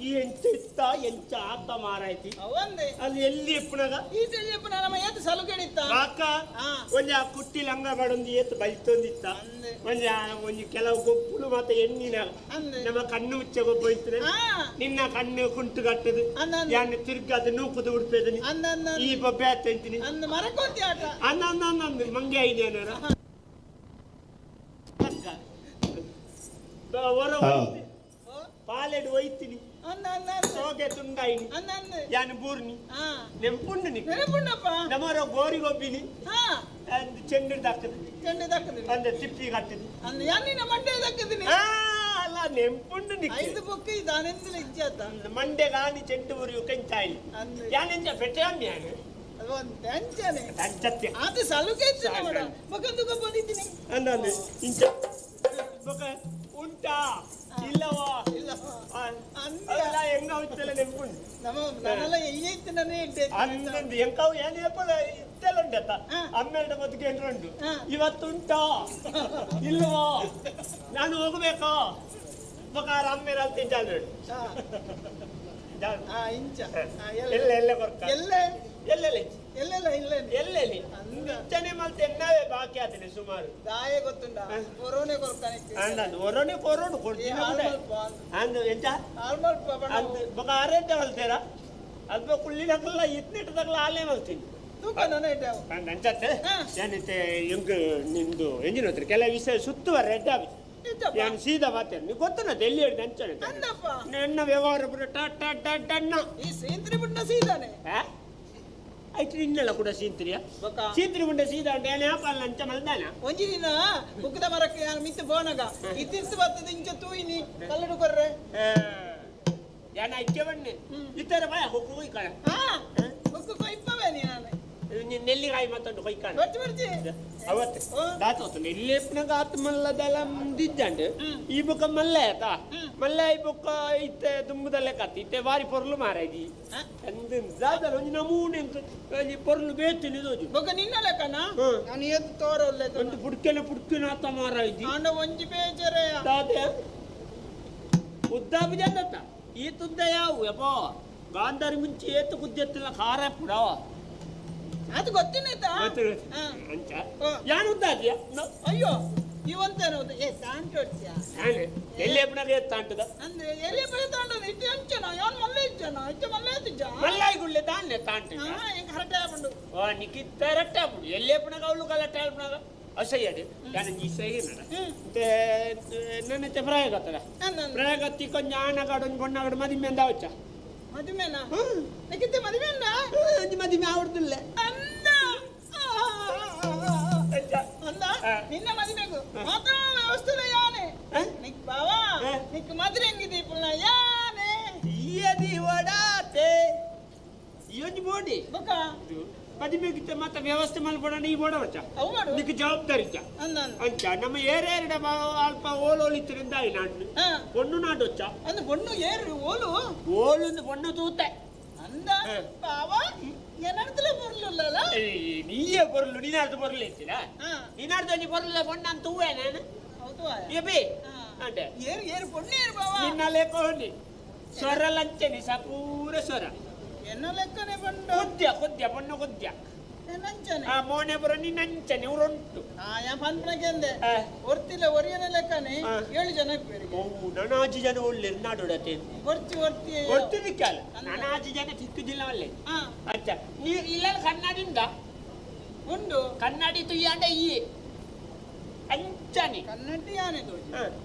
ಈ ಎಂಚ ಇತ್ತ ಎಂಚ ಆತ ಮಾರಾಯ್ತಿ. ಅವಂದೆ. ಅಲ್ಲಿ ಎಲ್ಲಿ ಇಪ್ಪುನಗ? ಈ ತಿಳಿಯಪ್ಪ, ನಮ್ಮ ಏತ್ ಸಲುಗೆಡಿತ್ತ. ಕಾಕ. ಒಂಜಿ ಆ ಕುಟ್ಟಿ ಲಂಗ ಬಡೊಂದು ಏತ್ ಬೈತೊಂದಿತ್ತ. ಅಂದೆ. ಒಂಜಿ ಆ ಒಂಜಿ ಕೆಲವು ಗೊಪ್ಪುಲು ಮಾತ ಎಣ್ಣಿನ. ಅಂದೆ. ನಮ್ಮ ಕಣ್ಣು ಮುಚ್ಚ ಗೊಬ್ಬ ಇತ್ತು. ನಿನ್ನ ಕಣ್ಣು ಕುಂಟು ಕಟ್ಟದು. ಅಂದ ಅಂದ. ಯಾನ್ ತಿರ್ಗದು ನೂಕುದು ಉಡ್ಪೇದನಿ. ಅಂದ ಅಂದ. ಈ ಬೊಬ್ಬೆ ಆತಂತೀನಿ. ಅಂದ, ಮರಕೋತಿ ಆಟ. ಅನ್ನ ಅನ್ನ ಅನ್ನ ಅಂದು ಮಂಗೆ ಐದೇನಾರ ಹೊರ. ಪಾಲೆಡು ಒಯ್ತೀನಿ. ಅಂದ ಅಂದ ಅಂದ. ಸೋಗೆ ತುಂಡಾಯಿನಿ. ಅಂದ ಅಂದ. ಯಾನ್ ಬೂರ್ನಿ. ನೆಂಪುಂಡು ನಿಕ್? ನೆನಪುಂಡಪ್ಪ. ನಮ್ಮರ ಗೋರಿ ಗೊಬ್ಬಿನಿ. ಅಂದ್ ಚೆಂಡು ದಕ್ಕದು. ಚೆಂಡು ದಕ್ಕದಿನಿ. ಅಂದ ತಿಪ್ಪಿ ಕಟ್ಟದು. ಅಂದ, ಯಾನಿನ ಮಂಡೆ ದಕ್ಕದಿನಿ. ಆ, ಅಲ್ಲ, ನೆಂಪುಂಡು ನಿಕ್? ಐದು ಬೊಕ್ಕ ದಾನೆಂದಲ ಇಜ್ಜಾತ. ಮಂಡೆ ಗಾನಿ ಚೆಂಡು ಬುರಿಯು ಕೆಂಚಾಯಿನಿ. ಅಂದ. ಯಾನೆಂಚ ಫೆಟ್ಟೆ ಯಾನು? ಅದು ಒಂದು ಅಂಚನೆ. ಅಂಚತ್ಯ. ಆತ ಸಲುಗೆ ಇತ್ತು ನೋಡ, ಬೊಕ್ಕಂದು ಗೊಬ್ಬದಿದ್ದೀನಿ. ಅಂದ ಅಂದ ಇಂಚ ಬೊಕ ಉಂಟಾ ಇಲ್ಲವಾ? ಇಲ್ಲ. ಅಂದ. ಅಲ್ಲ, ಹೆಂಗ ಉಚ್ಚಲ ನೆಂಪುಂಡು. ನಮ್ಮ ನನ್ನೆಲ್ಲ ಎಯ್ಯೈತು ನಾನೇ ಇಡ್ಡೆ. ಅಂದಂದು ಎಂಕಾವು ಏನು ಏಪಲ ಇತ್ತೆಲ್ಲ ಉಂಟತ್ತ. ಅಮ್ಮೇಲ್ಡ ಬದುಕು ಉಂಟು. ಇವತ್ತುಂಟಾ ಇಲ್ಲವೋ? ನಾನು ಹೋಗ್ಬೇಕು ಬೊಕಾರ ಅಮ್ಮೇಲೆ ಅಲ್ಲಿ ತಿಂಚಾಲು. ಇಂಚ. ಎಲ್ಲ ಎಲ್ಲ ಕೊರ್ಕ. ಎಲ್ಲ. ಎಲ್ಲೆಲ್ಲ. ಎಲ್ಲೆಲ್ಲ ಇಲ್ಲ. ಎಲ್ಲೆಲ್ಲಿ? ಅಂದ. ಇಚ್ಚನೆ ಮಲ್ತೆ ಎನ್ನವೇ ಬಾಕಿ ಆತನೆ ಸುಮಾರು. ದಾಯ ಗೊತ್ತುಂಡ, ಕೊರೋನೆ ಕೊರ್ಕಾನೆ. ಅಂದಂದು ಒರನೆ ಕೊರೋಡು ಕೊಡ್ತೀನಿ ಅಂದು ಎಂಚ. ಹಾಲ್ ಮಲ್ಪ. ಅಂದ್ ಬೊಕ ಆರೆಡ್ಡೆ ಮಲ್ತೇರ ಅಲ್ಪ ಕುಳ್ಳಿನಕಲ್ಲ ಇತ್ನೆಟ್ ತಗಲ ಆಲೇ ಮಲ್ತೀನಿ. ತೂಕ ನನ್ನ ಇಡ್ಡಾವು. ಅಂಚತ್ತೆ. ಏನಿತ್ತೆ ಎಂಕ್ ನಿಂದು ಎಂಜಿನ ಹತ್ರ ಕೆಲವು ವಿಷಯ ಸುತ್ತುವ ರೆಡ್ ಆಗಿ. ನಾನು ಸೀದಾ ಮಾತೇನೆ, ನೀವು ಗೊತ್ತನ ಎಲ್ಲಿ ಹಿಡ್ದು ಅಂಚನೆ. ಅಂದಪ್ಪ. ನನ್ನ ವ್ಯವಹಾರ ಪೂರ ಟ ಟ ಟ ಟಣ್ಣ. ಈ ಸೇಂತ್ರಿ ಬಿಟ್ಟ ಸೀದಾನೆ. ಆಯ್ತು, ನಿನ್ನೆಲ್ಲ ಕೂಡ ಸೀಂತ್ರಿಯ. ಬೊಕ. ಸೀಂತ್ರಿ ಮುಂಡೆ ಸೀದಾ ಉಂಟು, ಏನೇ ಹಾಕಲ್ಲ ಅಂಚ ಮಲ್ದಾನ. ಒಂಜಿ ದಿನ ಬುಕ್ಕದ ಮರಕ್ಕೆ ಯಾನ್ ಮಿತ್ತು ಪೋನಗ ಇತ್ತಿರ್ತು ಬತ್ತದ ಇಂಚ ತೂಯಿನಿ ಕಲ್ಲಡು ಕೊರ್ರೆ. ಯಾನ ಇಕ್ಕೆ ಬಣ್ಣೆ ಇತ್ತರ ಬಾಯ ಹೊಕ್ಕು ಕೊಯ್ಕಣ. ಹಾ, ಬುಕ್ಕು ಕೊಯ್ಪವೇ ನೀ ನಾನು. ನೆಲ್ಲಿಕಾಯಿ ಮತ್ತೊಂದು ಕೊಯ್ಕಣ. ಬರ್ಚಿ ಬರ್ಚಿ. ಅವತ್ತು ದಾತ ನೆಲ್ಲೆಪ್ಪನಾಗ ಆತ್ ಮಲ್ಲದೆಲ್ಲ ದಿಜ್ಜಂಡ್. ಈ ಬುಕ್ಕ ಮಲ್ಲ ಆಯ್ತಾ ಮಲ್ಲ, ಈ ಬುಕ್ಕ ಇತ್ತೆ ದುಂಬುದಲ್ಲೇ ಕತ್ತಿ ಇತ್ತೆ ಬಾರಿ ಪೊರ್ಲು ಮಾರಾಯ್ದಿ. ಅಂದ್ ದಾದಲ ಒಂಜಿ ನಮೂನೆ ಒಂಜಿ ಪೊರ್ಲು ಬೇತಿನಿ ತೋಜು. ಬೊಕ್ಕ ನಿನ್ನ ಲೆಕ್ಕನ. ನಾನು ಎದ್ದು ತೋರೊಲ್ಲೆ. ಒಂದು ಪುಡ್ಕೆನ ಪುಡ್ಕೆನ ಆತ ಮಾರಾಯ್ದಿ. ಆಂಡ ಒಂಜಿ ಬೇಜಾರಯ್ಯ. ದಾದೆ ಉದ್ದಾಪು ಜಂದತ್ತ ಈ ತುದ್ದ ಯಾವು ಯಪ್ಪ ಗಾಂಧಾರಿ ಮುಂಚೆ ಏತು ಕುದ್ದೆತ್ತಿಲ್ಲ ಖಾರ ಪುಡವ. ಅದು ಗೊತ್ತಿನ. ಅಂಚ ಯಾನು ಉದ್ದಾದಿಯ? ಅಯ್ಯೋ, ಇವಂತೇನು ಏ ತಾಂಟೋಡ್ಸ್ಯಾ? ನಾನು ಎಲ್ಲಿ ಎಪ್ಪನಾಗ ಏತ್ ತಾಂಟದ? ಅಂದ್ರೆ ಎಲ್ಲಿ ಬೆಳೆ ತಾಂಡದ ಇಟ್ಟು ಅಂಚನ ಯಾನ್ ಮಲ್ಲೆ ಇಜ್ಜನ ಇಟ್ಟು ಮಲ್ಲೆ ಇಜ್ಜ. ಮಲ್ಲಾಯಿ ಗುಳ್ಳೆ ತಾನ್ನೆ ತಾಂಟ. ಎಂಕ್ ಹರಟೆ ಆಪುಂಡು. ಓ, ನಿಕ್ಕಿತ್ತ ರಟ್ಟೆ ಆಪುಂಡು. ಎಲ್ಲಿ ಎಪ್ಪನಾಗ ಅವಳು ಗಲಾಟೆ ಆಲ್ಪನಾಗ ಅಸಹ್ಯಡು ಯಾನ ಈ ಸೈ ನನ್ನ ಪ್ರಯೋಗ. ಅಂದ. ಪ್ರಯೋಗ ಕೊಂಚ ಆನಗಾಡು ಒಂಜಿ ಪೊಣ್ಣಾಗಡು ಮದಿಮೆ ಅಂದಾವಚ್ಚ. ಮದುವೆನಾ? ನಿಕ್ಕಿತ್ತೆ ಮದುವೆನಾ? ಒಂಜಿ ಮದಿಮೆ ಆವಡ್ದಿಲ್ಲ. ಅಂದ ಅಂದ. ನಿನ್ನ ಮದುವೆಗು ಮಾತ್ರ ವ್ಯವಸ್ಥೆ ಯಾನೆ. ನಿಕ್ ಬಾವಾ. ನಿಕ್ ಮದುವೆ ಹೆಂಗಿದೆ ಪುಲ್ಲ ಯಾನೆ. ಈಯದಿ ವಡಾತೆ ಈ ಒಂಜಿ ಬೋಡಿ. ಬೊಕ. ಮದಿಮೆಗಿತ್ತ ಮತ್ತೆ ವ್ಯವಸ್ಥೆ ಮಲ್ಪಡ ಈ ಬೋಡ ವಚ್ಚ. ಅವು ಮಾಡು. ನಿಕ್ ಜವಾಬ್ದಾರಿ ಇಜ್ಜ. ಅಂದ ಅಂದ. ಅಂಚ ನಮ್ಮ ಏರೇರಿಡ ಅಲ್ಪ ಓಲೋಲಿತ್ತಿರಿಂದ ನಾಡು ಪೊಣ್ಣು ನಾಡೊಚ್ಚ. ಅಂದ, ಪೊಣ್ಣು ಏರು ಓಲು? ಓಲುಂದು ಪೊಣ್ಣು ತೂತೆ. ಅಂದ ಬಾವಾ, ಏನಡ್ತಲೇ ಪೊರ್ಲುಲ್ಲಲ್ಲ. ನೀಯೇ ಪೊರ್ಲು, ನೀನಾರ್ದು ಪೊರ್ಲು ಇತ್ತಿರ. ನೀನಾರ್ದು ಒಂಜಿ ಪೊರ್ಲು ಪೊಣ್ಣು ಅಂತ ತೂವೆ ನಾನು. ಹೌದು. ಏಬಿ ಅಂಟೆ. ಏರು ಏರು ಪೊಣ್ಣು ಏರು ಬಾವಾ? ನಿನ್ನ ಲೆಕ್ಕ ಸ್ವರ ಲಂಚನಿ ಸಪೂರ ಸ್ವರ. ಎನ್ನ ಲೆಕ್ಕನೆ ಪಂಡ? ಕುದ್ಯ ಕುದ್ಯ ಪೊಣ್ಣು ಕುದ್ಯ. ನಂಚನೆ. ಆ ಮೋನೆ ಪುರ ನಿನ್ನಂಚನೆ ಉರುಂಟು. ಯಾ ಪನ್ಪನಕೆಂದೆ ಒರ್ತಿಲ್ಲ ಒರಿಯನ ಲೆಕ್ಕನೆ. ಏಳು ಜನ ಇಪ್ಪೇರಿಗೆ. ಓ, ನನಾಜಿ ಜನ ಒಳ್ಳೆ ನಾಡುಡತೆ. ಒರ್ತಿ ಒರ್ತಿ. ಒರ್ತಿ ದಿಕ್ಕಲ್ಲ, ನನಾಜಿ ಜನ ತಿಕ್ಕುದಿಲ್ಲ ಒಳ್ಳೆ. ಅಚ್ಚ, ನೀ ಇಲ್ಲ ಕನ್ನಡಿಂದ? ಉಂಡು. ಕನ್ನಡಿ ತುಯ್ಯಾಂಡ ಈ ಅಂಚನೆ. ಕನ್ನಡಿ ಯಾನೆ ತೋಜಿ.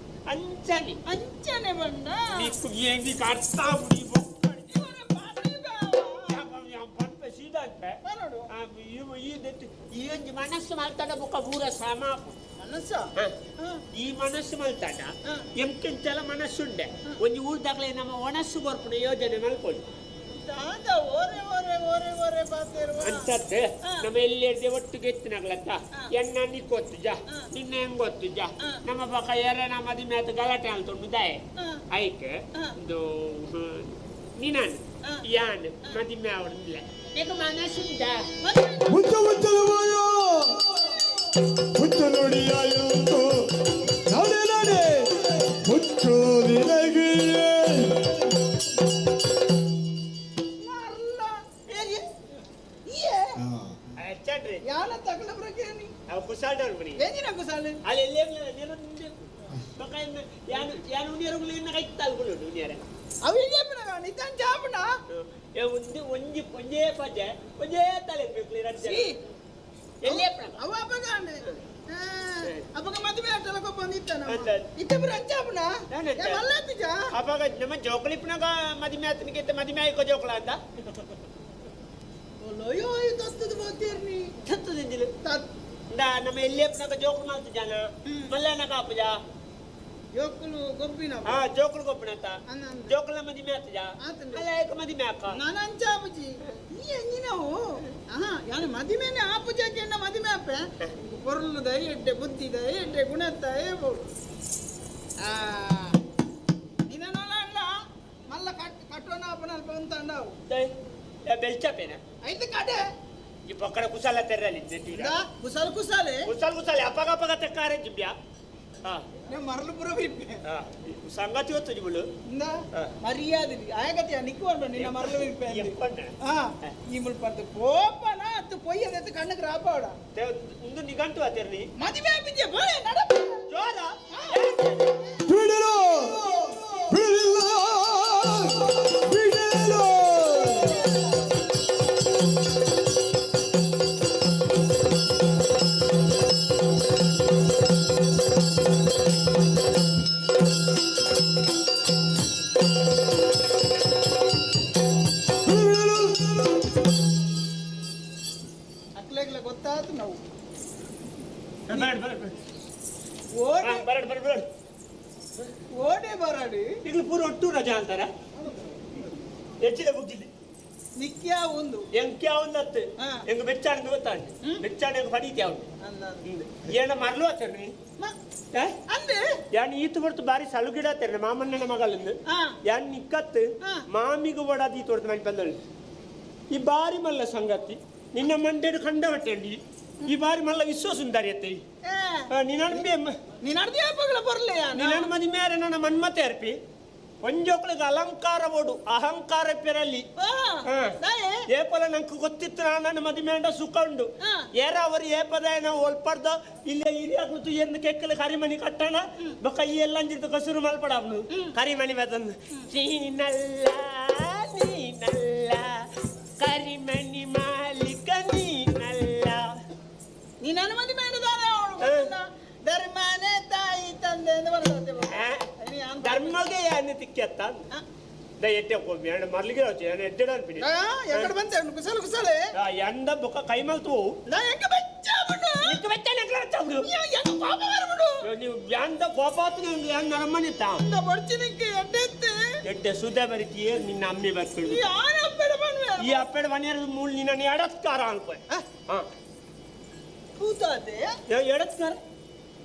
ಅಂಚನೆ. ಅಂಚನೆ ಬಂಡ. ನೀಕು ఏంది ಅರ್ಥ ಆಗುಡಿ. ಇವರ ಪಾತ್ರೆ ಬಾವಾ. ಪನ್ಪೆ ಸೀದಾ ಅನ್ಪೆ. ಬರೋಡು. ಈ ಈ ಒಂಜಿ ಮನಸ್ಸು ಮಲ್ತಾಡ ಬೊಕ್ಕ ಪೂರ ಸಮ. ಮನಸ್ಸ. ಈ ಮನಸ್ಸು ಮಲ್ತಾಡ. ಎಂಕೆಂಚಲ ಮನಸ್ಸುಂಡೆ ಒಂಜಿ ಊರ್ದಾಗ್ಲೆ ನಮ್ಮ ಒಣಸ್ಸು ಕೊರ್ಪುನ ಯೋಜನೆ ಮಲ್ಕೊಳ್ಳಿ. ದಾದ ಓರೆ ಓರೆ ಓರೆ ಓರೆ ಪಾತೆರುವ. ಅಂತದ್ದು. ನಮ್ಮ ಎಲ್ಲಿ ಎಡ್ದೆ ಒಟ್ಟಿಗೆ ಎತ್ತಿನಾಗ್ಲತ್ತ. ಎನ್ನ ನಿಕ್ಕೊತ್ತುಜ. ನಿನ್ನ ಹೆಂಗ್ ಗೊತ್ತುಜ. ನಮ್ಮ ಪಕ್ಕ ಎರೆನ ಮದಿಮೆ ಆತು ಗಲಾಟೆ ಅಲ್ತುಂಡು ದಾಯೆ. ಐಕ್ ಒಂದು ನೀನಾನ್ ಯಾನ್ ಮದಿಮೆ ಆವಡ್ದಿಲ್ಲ ನೀಕು ಮನಸ್ಸುಂಡ. ಮುಚ್ಚ ಮುಚ್ಚಲು ಮುಚ್ಚ ನುಡಿಯಾಯಿತು ನಾಡೆ ನಾಡೆ ಮುಚ್ಚು ನಿನಗೆ. ಯಾನ್ ಉನಿಯರುಗಳು ಇನ್ನ ಕೈತಾಲ್ಗುಲು ಉನಿಯರ ಅವು ಇಲ್ಲೇ ನಿತಾನ್ ಚಾಪುಣ ಒಂದು ಒಂಜಿ ಒಂಜೇ ಪಜೆ ಒಂಜೇ ತಲೆ ಬೇಕು ರಜ್ಜೆ ಎಲ್ಲಿ ಅವ ಅಪಗಾಂಡೆ ಅಪಗ ಮದುವೆ ಆಟಲ ಕೊಪ್ಪಂದಿತ್ತಾನ ಇತ್ತೆ ಪುರ ಅಂಚಾಪುಣ ಮಲ್ಲತ್ತಿಜ ಅಪಗ ನಮ್ಮ ಜೋಕುಲಿಪ್ಪನಾಗ ಮದಿಮೆ ಆತನಿಗೆ ಮದಿಮೆ ಆಯ್ಕೋ ಜೋಕುಲ ಅಂತ ಒಲೋಯೋ ತತ್ತದ ಬೋತೇರ್ನಿ ತತ್ತದಿಂಜಿಲು ತತ್ ನಮ್ಮ ಎಲ್ಲಿಯಪ್ಪನಾಗ ಜೋಕುಲು ಮಾಲ್ತು ಜನ ಮಲ್ಲನ ಕಾಪುಜ ಜೋಕುಲು ಗೊಬ್ಬಿನ ಹಾ ಜೋಕುಲು ಗೊಬ್ಬಿನಂತ ಜೋಕುಲ ಮದಿಮೆ ಆತಜ ಅಲ್ಲ ಏಕ ಮದಿಮೆ ಅಕ್ಕ ನಾನು ಅಂಚಾಪುಜಿ ಈ ಎಂಜಿನವು ಆಹಾ ಯಾನು ಮದಿಮೆನೆ ಆಪುಜಕ್ಕೆ ಎನ್ನ ಮದಿಮೆ ಅಪ್ಪೆ ಪೊರ್ಲುದ ಎಡ್ಡೆ ಬುದ್ಧಿದ ಎಡ್ಡೆ ಗುಣತ್ತ ಏ ಆ ನಿನ್ನೋಲ ಅಲ್ಲ ಮಲ್ಲ ಕಟ್ ಕಟ್ಟೋಣ ಅಪ್ಪನ ಅಲ್ಪ ಉಂತಾಂಡವು ಬೆಲ್ಚಪೇನ ಐದು ಕಡೆ ಈ ಪಕ್ಕಡ ಕುಸಾಲ ತೆರಲಿ ಕುಸಾಲ ಕುಸಾಲೆ ಕುಸಾಲ ಕುಸಾಲೆ ಅಪಗ ಅಪಗ ತೆಕ್ಕಾರೆ ಜಿಬ್ಯಾ ಮರಳು ಪುರ ವಿಪ್ಪೆ ಸಂಗತಿ ಹೊತ್ತು ಜಿಬುಳು ಮರ್ಯಾದೆ ಆಯಗತಿಯ ನಿಕ್ಕು ನಿನ್ನ ಮರಳು ವಿಪ್ಪೆ ಈ ಮುಲ್ಪಂತ ಕೋಪನ ಅತ್ತು ಪೊಯ್ಯದತ್ತು ಕಣ್ಣುக்கு ರಾಪಾಡ ಇಂದು ನಿಗಂಟು ಆತಿರ್ನಿ ಮದುವೆ ಆಪಿದ್ಯ ಬೋಳೆ ನಡಪ ಜೋರ ಬಿಡಲು ಬಿಡಲಿಲ್ಲ ಬಿಡಲು ಅಕ್ಲೆಗ್ಲ ಗೊತ್ತಾತು ನಾವು ಓಡೆ ಬರಡಿ ಈಗಲೂ ಪೂರ ಒಟ್ಟು ರಜಾ ಅಂತಾರ ಹೆಚ್ಚಿದ ಬುದ್ಧಿ ನಿಕ್ಯಾ ಒಂದು ಎಂಕ್ಯಾ ಒಂದು ಅತ್ತು ಎಂಗ ಬೆಚ್ಚಾಣ ಗೊತ್ತಾಂಡು ಬೆಚ್ಚಾಣ ಎಂಗ ಪಡೀತಿ ಅವನು ಏನ ಮರಲು ಆತರ್ನಿ ಅಂದೆ ಯಾನ್ ಈತು ಹೊರ್ತು ಬಾರಿ ಸಲುಗಿಡ ತೆರ್ನ ಮಾಮಣ್ಣನ ಮಗಳಿಂದ ಯಾನ್ ನಿಕ್ಕತ್ತು ಮಾಮಿಗೆ ಓಡಾದ ಈತು ಹೊರ್ತು ಮನೆ ಬಂದಳು ಈ ಬಾರಿ ಮಲ್ಲ ಸಂಗತಿ ನಿನ್ನ ಮಂಡೆಡು ಕಂಡ ಹೊಟ್ಟೆಂಡಿ ಈ ಬಾರಿ ಮಲ್ಲ ವಿಶ್ವ ಸುಂದರಿ ಅತ್ತೆ ನಿನ್ನ ಮದಿ ಮೇರೆ ನನ್ನ ಮನ್ಮತೆ ಅರ್ಪಿ ಒಂಜೋಕ್ಳಿಗೆ ಅಲಂಕಾರ ಓಡು ಅಹಂಕಾರ ಪೆರಲಿ ಏಪಲ ನಂಗೆ ಗೊತ್ತಿತ್ತು ನನ್ನ ಮದಿ ಮೇಂಡ ಸುಖ ಉಂಡು ಏರ ಅವರು ಏಪದ ನಾವು ಒಲ್ಪಡ್ದ ಇಲ್ಲ ಹಿರಿಯಾಗ್ಲು ಎಂದು ಕೆಕ್ಕಲು ಕರಿಮಣಿ ಕಟ್ಟಣ ಬೊಕ್ಕ ಈ ಎಲ್ಲ ಅಂಜಿರ್ದು ಕಸುರು ಮಲ್ಪಡ ಅವನು ಕರಿಮಣಿ ಬದಂದು ನೀನಲ್ಲ ನೀನಲ್ಲ ಕರಿಮಣಿ ಮಾಲಿಕ ನೀನಲ್ಲ ನೀನು ಮದಿ ಮೇಂಡದಾನೆ ಅವಳು ಧರ್ಮನೇ ತಾಯಿ ತಂದೆ ಎಂದು ಬರ್ತದೆ ಧರ್ಮಗೆ ಏನು ತಿಕ್ಕೆತ್ತ ಎಟ್ಟೆ ಮರ್ಲಿಗೆ ಎಡ್ಡೆ ಅನ್ಪಿನಿ ಎಕ್ಕಡ ಬಂತೆ ಕುಸಲ ಕುಸಲೆ ಎಂದ ಬೊಕ್ಕ ಕೈ ಮಲ್ತು ನಾ ಎಂಕ ಬೆಚ್ಚಾಬಿಡು ನಿಕ್ಕ ಬೆಚ್ಚ ನಕ್ಲ ಬೆಚ್ಚಾಬಿಡು ಎಂಕ ಕೋಪ ಬರ್ಬಿಡು ನೀವು ಯಾಂದ ಕೋಪ ಆತು ನಂಗೆ ಯಾನ್ ನರಮ್ಮನಿತ್ತ ಅಂದ ಬಡ್ಚಿನಿಕ್ಕೆ ಎಡ್ಡೆತ್ತೆ ಎಡ್ಡೆ ಸುದ್ದ ಬರಿತೀಯ ನಿನ್ನ ಅಮ್ಮಿ ಬರ್ಪಿಡು ಯಾರ ಅಪ್ಪೆಡ ಬನ್ವೆ ಈ ಅಪ್ಪೆಡ ಮನೆಯ ಮೂಲ ನಿನ್ನ ಎಡತ್ಕಾರ ಅನ್ಕೋ ಹಾ ಕೂತಾದೆ ಎಡತ್ಕಾರ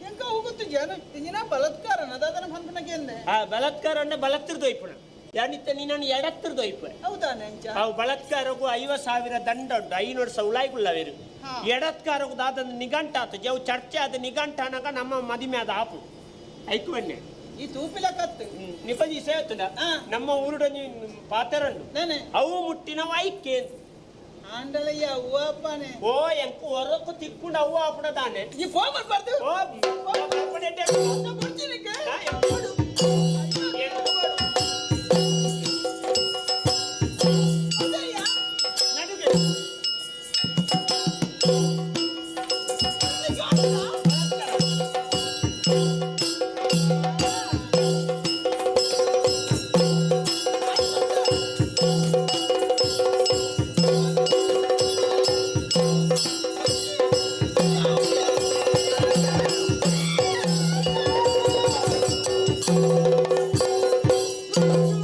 ಎಂಕ ಹೋಗುತ್ತು ಜನ ಇಂಜಿನ ಬಲತ್ಕಾರ ನದಾದನ ಬಂದ್ಪನಕ್ಕೆ ಎಂದೆ ಆ ಬಲತ್ಕಾರ ಅಂದ್ರೆ ಬಲತ್ತಿರ್ದು ಇಪ್ಪಣ ಯಾನಿತ್ತ ನಿನ್ನನ್ನು ಎಡತ್ತಿರ್ದು ಇಪ್ಪ ಹೌದಾ ನೆಂಚ ಅವು ಬಲತ್ಕಾರಕ್ಕೂ 50,000 ದಂಡ ಉಂಟು 500 ಸೌಲಾಯ್ಗುಳ್ಳವೇರು ಎಡತ್ಕಾರಕ್ಕೂ ದಾದಂದು ನಿಘಂಟ ಆತು ಜವು ಚರ್ಚೆ ಆದ ನಿಘಂಟ ಅನಕ ನಮ್ಮ ಮದಿಮೆ ಆದ ಆಪು ಐಕು ಬನ್ನೆ ಈ ತೂಪಿಲ ಕತ್ತು ನಿಪಜಿ ಸೇತುಂಡ ನಮ್ಮ ಊರುಡ ಪಾತೆರಂಡು ಅವು ಮುಟ್ಟಿನ ಐಕೆ ಆಂಡಲಯ್ಯ ಅವ್ವ ಅಪ್ಪನೆ ಓ ಎಂಕು ಹೊರಕು ತಿಕ್ಕೊಂಡು ಅವ್ವ ಅಪ್ಪಡ ತಾನೆ ಈ ಫೋನ್ ಬರ್ಬಾರ್ದು ಓ